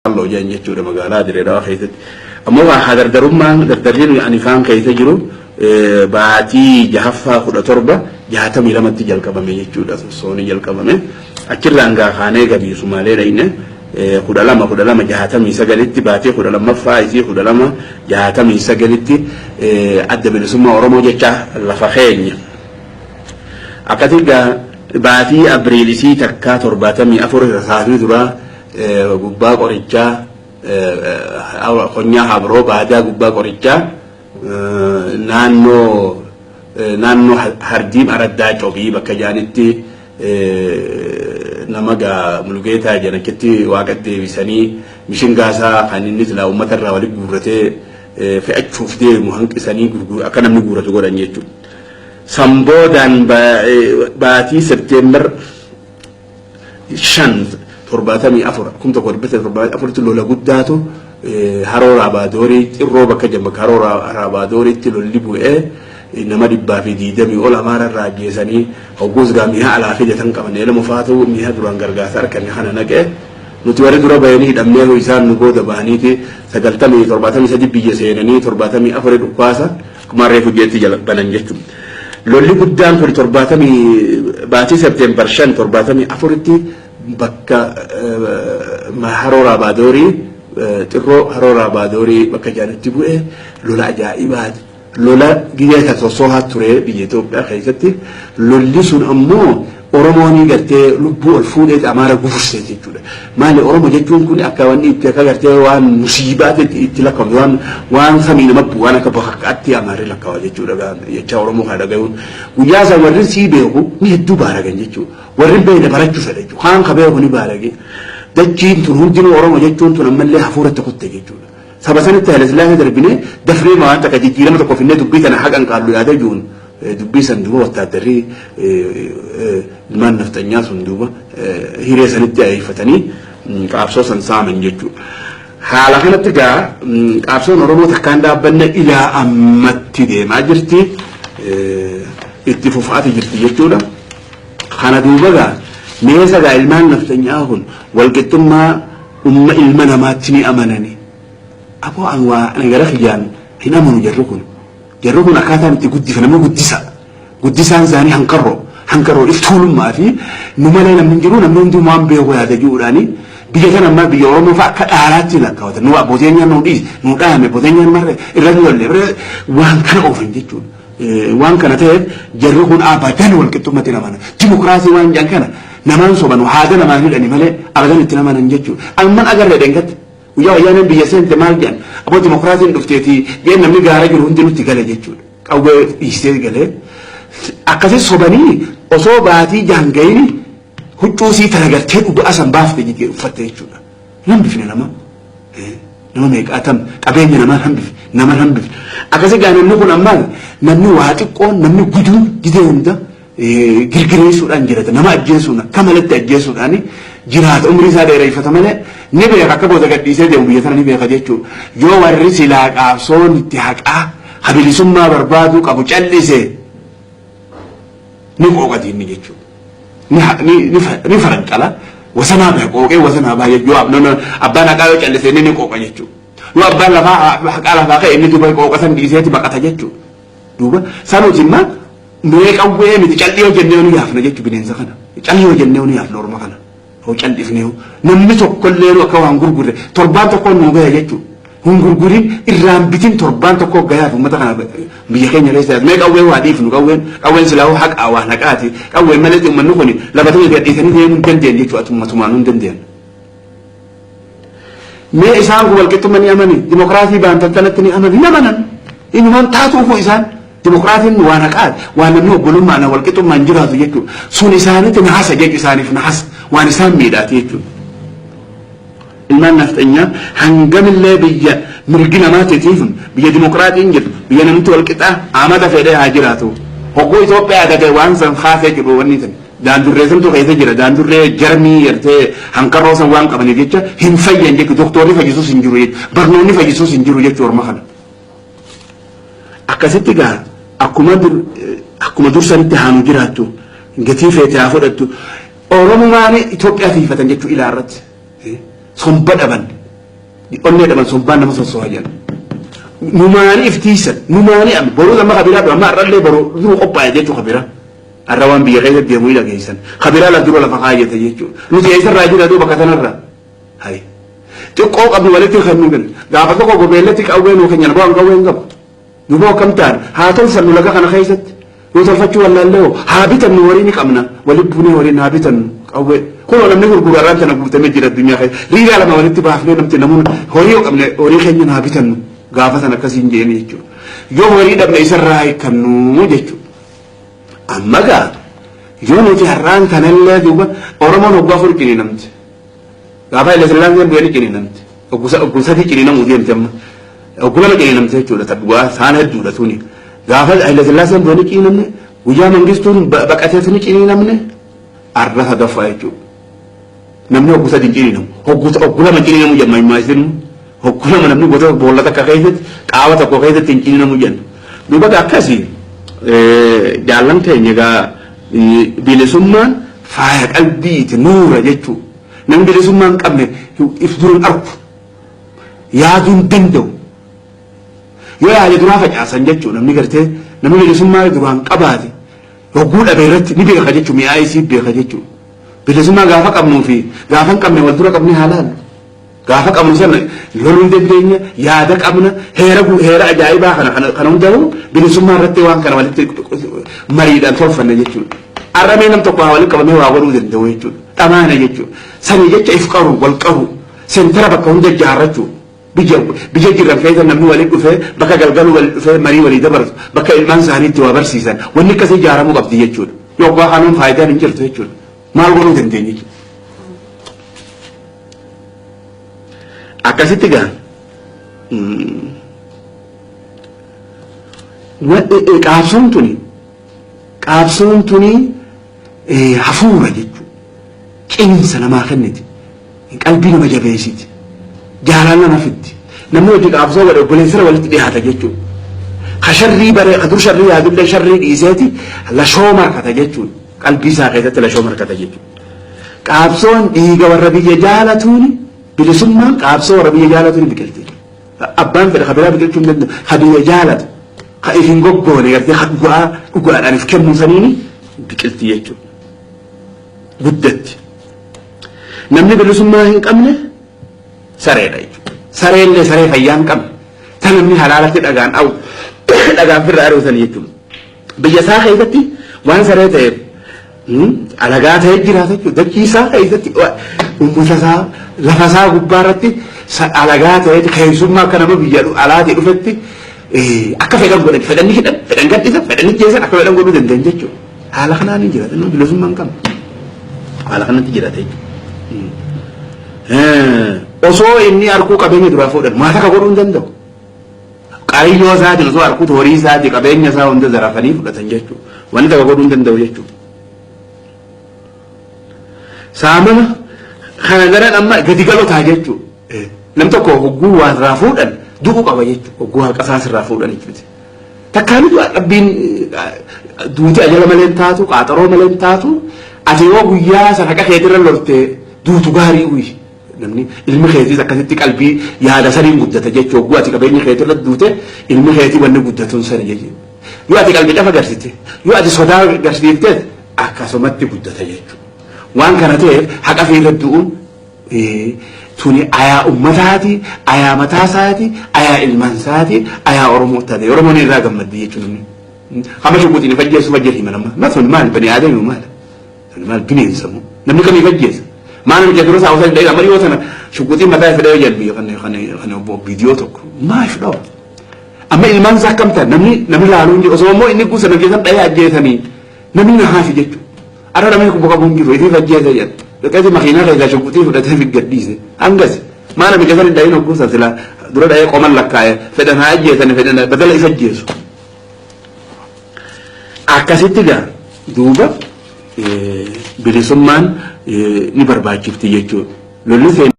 Qalloo jedhan jechuudha magaalaa Dirree Dhawaa keessatti. Ammoo haa dardarummaan dardarri ani faan keessa jiru baatii jahaffaa 1762tti jalqabame jechuudha, sossoonii jalqabame. Achirraan gaa kaanee gadi Sumaalee dhayne 12 12 69tti, baatii 12ffaa isii 12 69tti Adda Bilisummaa Oromoo jecha lafa keenya. Akkasii gaa baatii Abriil isii takkaa 74 rasaasni duraa gubbaa qorichaa, konyaa Habroo baadaa gubbaa qorichaa, naannoo Hardiim araddaa Cobii bakka jaanitti nama gaa Mulugeetaa jedhan achitti waaqa deebisanii, mishingaasaa kan inni silaa uummata irraa walitti guurratee fe'achuuf deemu hanqisanii akka namni guurratu godhan jechuudha. San boodaan baatii Septeembar 5 74, 1974tti lola guddaatu Haroo Raabaadorii, Xirroo bakka jedhamu, bakka Haroo Raabaadooriitti lolli bu'ee nama 120 ol Amaara irraa ajjeesanii. Hogguus gaa mi'a alaa fidatan qaban, eelama faatu mi'a duraan gargaarsa arganne kana naqee, nuti warri dura bahanii hidhamnee, isaan nu booda bahaniiti 90 73 biyya seenanii 74 dhukkaasa akkuma reefu jeetti jala banan jechuudha. Lolli guddaan kun 70, baatii Septeembar 5 74tti bakka Haroo Raabaadorii, Xirroo Haroo Raabaadorii bakka jaanitti bu'e lola ajaa'ibaati. Lola gizee kan sossoohaa ture biyya Itoophiyaa keessatti. Lolli sun ammoo Oromoon gartee lubbuu ol fuudhee Amaara gufurse jechuudha. Maali, Oromo jechuun kun akka wanni itti akka gartee waan musiibaatti itti lakkaa'u, waan samii nama bu'u, waan akka bakakkaatti Amaarri lakkaa'a jechuudha jecha Oromoo kana dhagayuun. Guyyaa san warri sii beeku ni hedduu baaragan jechuudha. Warri hin beekne barachuu fedha jechuudha. Kaan ka beeku ni baarage. Dachiin tun hundinuu Oromo jechuun tun ammallee hafuuratti kutte jechuudha. Saba sanitti Haile Sillaasee darbinee dafnee waan takka jijjiirama tokko finnee dubbii tana haqan qaallu yaada jiruun, dubbii san duuba wattaaddarri ilmaan nafxanyaa sun duuba hiree sanitti ayeeffatanii qaabsoo san saaman jechuudha. Haala kanatti gaa qaabsoon Oromoo takkaan dhaabbanne ilaa ammatti deemaa jirti. Itti fufaati jirti jechuudha. Kana duuba gaa meesa gaa ilmaan nafxanyaa kun walqixxummaa umma ilma namaatti ni amanani. Aboo, an waa ani gara kiyyaan hin amanu jarri kun. Jarri kun akkaataan itti guddifa namni guddisa. Guddisaan isaanii hanqarroo. Hanqarroo iftuulummaa fi nu malee namni hin jiru, namni hunduu waan beeku yaada jiruudhaani biyya kana ammaa biyya Oromoo fa'a akka dhaalaatti lakkaawatan. Nu abbooteen nu dhiis nu dhaame, abbooteen marre irra nu lolle waan kana oofan jechuudha. Waan kana ta'eef jarri kun abadan wal qixxummatti namana. Dimokiraasii waan jedhan kana namaan soban, haada namaan hidhani malee abadan itti namanan jechuudha. Amman agarree dhengatti. Guyyaa Wayyaaneen biyya seente maal jedhan? Aboo, dimokiraasiin dhufteeti jeen, namni gaara jiru hundi nutti gale jechuudha. Qawwee dhiisee galee. Akkasii sobanii osoo baatii jahan gahini huccuu sii tana gartee dhugaa san baafte jechee uffatte jechuudha. Hin hambifne nama. Nama meeqaatam qabeenya namaan hambifne, nama hambifne. Akkasii gaa namni kun ammaa namni waa xiqqoon namni guduun gidee hunda girgireessuudhaan jiraata. Nama ajjeesuun akka malatti ajjeesuudhaan jiraata. Umrii isaa dheereffata malee ni beeka, akka booda gadhiisee deemu biyya tana ni beeka jechuudha. Yoo warri silaa qaabsoon itti haqaa habilisummaa barbaaduu qabu callise ni qooqati inni jechuudha. Ni faranqala, wasanaa bahe, qooqee wasanaa bahe. Yoo abbaan haqaa yoo callise inni ni qooqa jechuudha. Yoo abbaan lafaa haqaa lafaa ka'e inni duuba qooqa san dhiiseeti baqata jechuudha. Duuba sanuuti immoo mee qawwee miti, callii yoo jennee nu yaafna jechuudha bineensa kana. Callii yoo jennee nu yaafna orma kana. Hoo callifnee namni tokkollee nu akka waan gurgurre torbaan tokko nu gahe jechuudha. Hin gurgurin, irraan bitin, torbaan tokko gahaaf uummata kana biyya keenya keessa. Mee qawwee waa dhiifnu, qawween silaa haqaa waan haqaati. Qawween malee uummanni kun lafa tokko gadhiisanii deemuu hin dandeenye jechuudha, atummatumaan hin dandeenye. Mee isaan kun walqixxummaa ni amani, dimokiraasii baantan sanatti ni amani, hin amanan. Inumaan taatuufu isaan dimokiraasiin waan haqaati, waan namni obbolummaan walqixxummaan jiraatu jechuudha. Sun isaanitti nahasa jechuudha, isaaniif nahasa, waan isaan miidhaati jechuudha. Ilmaan nafxanyaa hangamillee biyya mirgi namaatiif, biyya dimokiraatiin jirtu, biyya namni walqixaa amata fedhee haa jiraatu. Hogguu Itoophiyaa ta'e waan san kaasee jiru wanni san. Daandurree santu keessa jira. Daandurree jarmii gartee hanqarroo san waan qabaniif jecha hin fayyan jechuudha. Doktorri fayyisuus hin jiru jechuudha. Barnoonni fayyisuus hin jiru jechuudha orma kana. Akkasitti gaa akkuma dursanitti haanu jiraattu, gatii feete haa fudhattu. Oromumaan Itoophiyaa tiifatan jechuu ilaa irratti. Somba dhaban. Onnee dhaban sombaan nama sossoha jedhan. Numaanii iftiisan numaanii amma boruu nama kabiraa amma har'allee boruu duruu qophaa'e jechuu kabiraa. Har'a waan biyya keessa deemu ni dhageessan. Kabiraa la dura lafa kaayyate jechuudha. Nuti eessarraa jira duuba bakka sanarraa. Hayi. Xiqqoo qabnu walitti kennuu kenna. Gaafa tokko gobeellatti qawwee nuu kennan bu'aan qawwee hin qabu. Duuba akkam ta'an haa tolfannu laga kana keessatti. Yoo tolfachuu wallaallee hoo haa bitannu horii ni qabna. Walitti buunee horiin haa bitannu qawwee. Kunoo namni gurguru har'aan tana guutamee jira addunyaa keessa. Riiraa lama walitti baafnee namti namuun horii yoo qabne horii keenya haa bitannu. Gaafa sana akkasiin jeeni jechuudha. Yoo horii dhabne isarraa hiikkannu jechuudha. Amma gaa yoo nuti har'aan tanallee duuba Oromoon waggaa afur ciniinamte. Gaafa Haile Sillaaseen bu'ee ni ciniinamte. Oggu sadii ciniinamuu deemte amma. Oggu lama ciniinamte jechuudha. Ta dhugaa saan hedduudha tuni. Gaafa Haile Sillaaseen bu'ee ni ciniinamne. Guyyaa Mangistuun baqatees ni ciniinamne. Arra sadaffaa jechuudha. Namni oggu sadii ciniinamu. Oggu lama ciniinamu jedhama himaa isin. Oggu lama namni gosa boolla takka keessatti qaama tokko keessatti hin ciniinamu jenna. Duuba akkasii jaallan keenya egaa bilisummaan faaya qalbiiti nuura jechuudha. Namni bilisummaa hin qabne if dura hin argu. Yaaduu hin danda'u. Yoo yaade duraa facaasan jechuudha namni gartee namni bilisummaa duraan qabaate hogguu dhabe irratti ni beeka jechuudha mi'aa isii beeka jechuudha. Bilisummaa gaafa qabnuu fi gaafa hin qabne wal dura qabnee haa laallu. Gaafa qabnu sana loluu hin dandeenya, yaada qabna, heera heera ajaa'ibaa kana kana kana hundaa'u bilisummaa irratti waan kana walitti mariidhaan tolfanna jechuudha. Arramee nam tokko haa walitti qabamee waa godhuu danda'u jechuudha. Dhamaana jechuudha. Sanii jecha if qaru, wal qaru, sentara bakka hunda ijaarrachuu. Biyya biyya jiran keessa namni walitti dhufee bakka galgaluu walitti dhufee marii walii dabarsu bakka ilmaan isaanii itti waa barsiisan wanni akkasii ijaaramuu qabdi jechuudha. Yoo abbaa kanuun faayidaan hin jirtu jechuudha. Maal godhuu dandeenya jechuudha. Akkasitti gaa qaabsoon tuni qaabsoon tuni hafuura jechuudha. Cimsa namaa kenniti. Qalbii nama jabeessiti. Jaalala nama fiddi. Namni hojii qaabsoo godhe obboleessara walitti dhiyaata jechuudha. Ka sharrii bare ka dur sharrii yaadullee sharrii dhiiseeti lashoo markata jechuudha. Qalbii isaa keessatti lashoo markata jechuudha. Qaabsoon dhiiga warra biyya jaalatuuni bilisummaan qaabsoo warra biyya jaalatuuni biqilti. Abbaan fedhe ka biraa biqilchuu hin danda'u. Ka biyya jaalatu ka if hin goggoone gartee ka dhugaa dhugaadhaan if kennuu saniini biqilti jechuudha. Guddatti. Namni bilisummaa hin qabne sareedha jechuudha. Sareellee saree fayyaa hin qabne. Ta namni halaalatti dhagaan dha'u dhagaan firra ari'u sani jechuudha. Biyya isaa keessatti waan saree ta'eef alagaa ta'ee jiraata jechuudha. Dachii isaa keessatti uummata isaa lafa isaa gubbaa irratti alagaa ta'ee keessummaa akka nama biyya alaatii dhufetti akka fedhan godhan fedhan ni hidhan fedhan gadhisan fedhan ni jeesan akka fedhan godhuu danda'an jechuudha. Haala kanaan hin jiraatan namni bilisummaa hin qabne. Haala kanatti jiraata jechuudha. Osoo inni arguu qabeenya duraa fuudhan maal akka godhuu hin danda'u. Qariyyoo isaatiin osoo arguu horii isaatii qabeenya isaa hunda zarafanii fudhatan jechuudha. Wanni takka godhuu hin danda'u jechuudha. Saamama kana daran amma gadi galotaa jechuudha. Nam tokko hogguu waa irraa fuudhan du'uu qaba jechuudha. Hogguu haqa isaas irraa fuudhan jechuudha. Takkaa ni du'a rabbiin duuti ajala malee hin taatu qaaxaroo malee hin taatu ati yoo guyyaa san haqa keetirra lolte duutu gaarii uyi. Namni ilmi keetiis akkasitti qalbii yaada saniin guddata jechuudha. Hogguu ati qabeenya keetirra duute ilmi keetii wanni guddatuun sani jechuudha. Yoo ati qalbii cafa garsite yoo ati sodaa garsiifte akkasumatti guddata jechuudha. Waan kana ta'eef haqa fi irra du'uun tuni ayaa ummataati, ayaa mataa isaati, ayaa ilmaan isaati, ayaa Oromoo taate. Oromoon irraa gammaddi jechuun namni. Hamma shuguutiin if ajjeesu ajjeesu hima nama. Ma tuni maal bani aadami maal? Tuni maal bineensa moo? Namni kamii if ajjeesa? Maal namicha dura isaa osoo hin dha'in amma dhiyoo tana shuguutiin mataa if dha'ee jedhu biyya kana kana kana obbo viidiyoo tokko. Maaf dhawa? Amma ilmaan isaa akkam ta'an namni namni laaluu hin jiru osoo immoo inni guusa namni keessan dha'ee ajjeesanii namni na haafi jechuudha. Arra namni kubba qabu hin jiru ifiif ajjeese jedha. Dhaqeeti makiinaa keessaa shuguxii fudhatee fi gadhiise. Hangas maa namicha san hin dhahin hogguu san silaa dura dha'ee qoman lakkaa'e fedhan haa ajjeesani fedhan badala isa ajjeesu. Akkasitti gaa duuba bilisummaan ni barbaachifti jechuudha. Lolli seenaa.